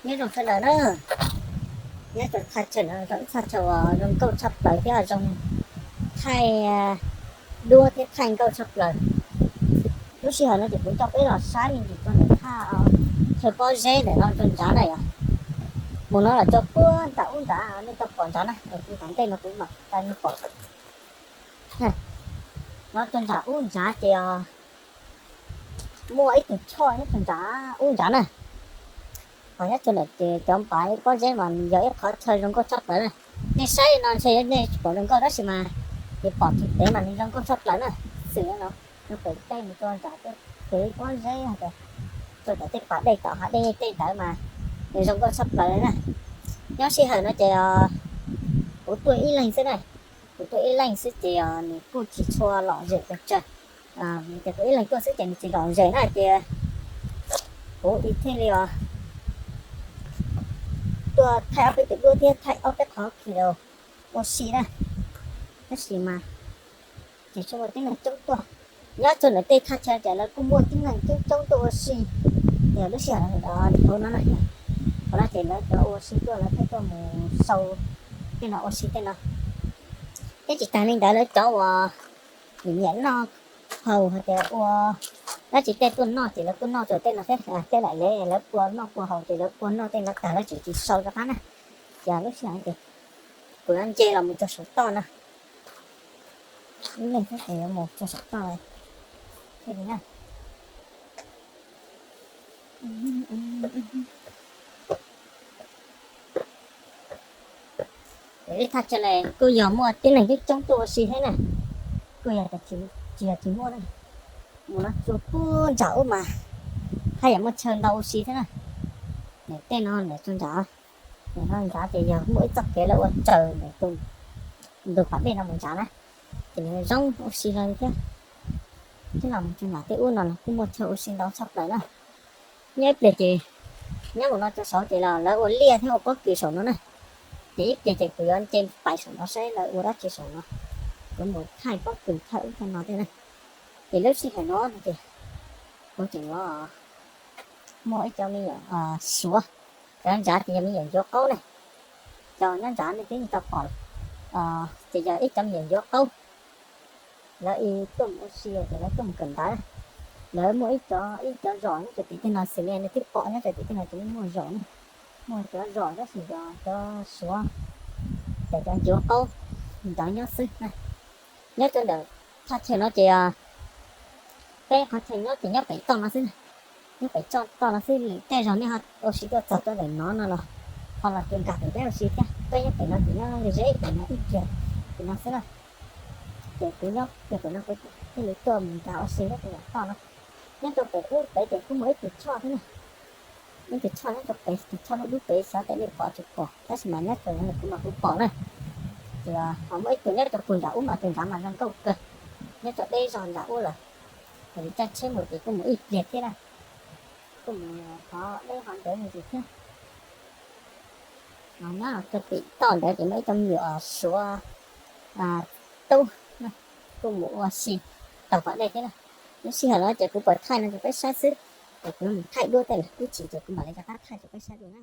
Nyob zoo sawv daws na, nyob rau thaj chaw no zoo ib thaj chaw uas zoo nkauj tshaj plaws thiab zoo thaij duab thiab thaij nkauj tshaj plaws. Lub sij hawm no ces kuv coj peb los saib me ntsis rau ntawm thaj chaw pob zeb ntawm no rau nrad na yom. Mus no los rau puag nram ub nrad nej tau pom nrad na, kuv tom ntej no kuv mam tau nej pom. No rau nram ub nrad ces muaj ib tug choj nyob rau nram ub nrad na. Ho nyob rau ntawm ces cov npav pob zeb mas yog ib qhov chaw zoo nkauj tshaj plaws na. Nej saib no ntshe nej tsis pom zoo nkauj tab sis mas nej pom thaum pem mas nws zoo nkauj tshaj plaws na. Xws li no, rau pem tej mus rau nram tej kev pob zeb, rau tom tej pas dej tom hav dej tej ntawd mas nws zoo nkauj tshaj plaws na. Nyob sij hawm no ces kuv tuaj ib leeg xwb na, kuv tuaj ib leeg xwb ces nws kuj tsis tshua lom zem pes tsawg. Vim tias kuv ib leeg tuaj xwb ces nws tsis lom zem na ces kuv thiaj li os tuaj thaij ob peb tus duab thiab thaij ob peb qhov kis ua si na. Tab sis mas ces tsis muaj tib neeg coob tuaj. Nyob rau ntawm tej thaj chaw ces lawv kuj muaj tib neeg coob coob tuaj ua si. Yog lub sij hawm no, hauv no ces lawv cov ua si tuaj lawv thiaj tuaj mus sau tej no ua si tej no. Thiab tsis tas li ntawd lawv cov uas nyiam noj haus hais tias ua dab tsi tej tuaj noj ces lawv kuj noj rau tej no thiab. Tej laim lev lawv pua noj pua haus ces lawv pua noj tej no tag lawv tseem tsis sau rov qab na. Ces lub sij hawm ces kuv yuav nce los mus rau saum toj na. Ib leeg xwb ces yuav mus rau saum toj thiab na. Ib thaj chaw ne kuj yog muaj tib neeg coob coob tuaj ua si thiab na. Kuj yog tias tsis yog tsis muaj na, mus no tsuas puag nram ub mas haj yam muaj chaw ntau ua si thiab na. Tej no ntawm tsuas nram, nram ces yog muaj ib txoj kev lawv ua raws ntawm tus pas dej no mus nrad na, ces nws zoo ua si hlo li thiab. Twb los mus tsuas nram tej ub no los kuj muaj chaw ua si ntau tshaj plaws na. Nyob ib pliag ces nyob mus no rau saud ces los lawv ua liaj thiab ua pob kws saum no na. Ces ib pliag ces kuv yuav nce pais saum no saib lawv ua dab tsi saum no. Kuv mus thaij pob kws thaij ub thaij no thiab na. Ces lub sij hawm no no ces kuv tseem los muaj ib cov me nyuam suav, cov nrad ces yog me nyuam ncuav qaub na. Cov nyob nrad nej twb tau pom, ces yog ib cov me nyuam ncuav qaub. Lawv tuaj mus ua si ces lawv tuaj mus kawm ntawv. Lawv muaj ib cov, ib cov zos nyob rau tim tej no xws li nej twb pom nyob rau tim tej no ces muaj zos na. Muaj cov zos tab sis cov suav, ces cov ncuav qaub ntawd nyob xwb na. Nyob rau ntawm thaj chaw no ces peb qhov chaw nyob ces nyob pem toj no xwb na. Nyob pem toj no xwb, lwm tej zaug nej ho ua si tuaj txog rau ntawm no no los ho los tsuas nkag pem peb ua si thiab. Peb nyob pem no ces nyob ze ze pem no ib pliag pem no xwb na. Ces kuv nyob kiag pem no kuv thiaj li tuaj mus nkag ua si nyob rau ntawm toj no. Nyob rau pem ub pem ces kuj muaj ib tug choj thiab na. Ib tug choj nyob rau pem, tus choj lub dub pem xyov tej nej pom tsis pom tab sis mas nyob rau kuv mas kuv pom na. Ces ho muaj ib tug nyob rau puag nram ub mas tus nrad mas zoo nkauj kawg, nyob rau deb zog nram ub lawm. Ces caij tsheb mus ces kuj mus ib pliag thiab na. Kuj mus qhov deb qhov ntawd me ntsis thiab. Nyob rau tim toj ntawd ces muaj ib cov me nyuam suav tub kuj mus ua si taug pas dej thiab na. Lub sij hawm no ces kuv pom thaij no rau peb saib xwb, ces kuv mus thaij duab tej lawm ib chim ces kuv mam li rov qab thaij rau peb saib dua na.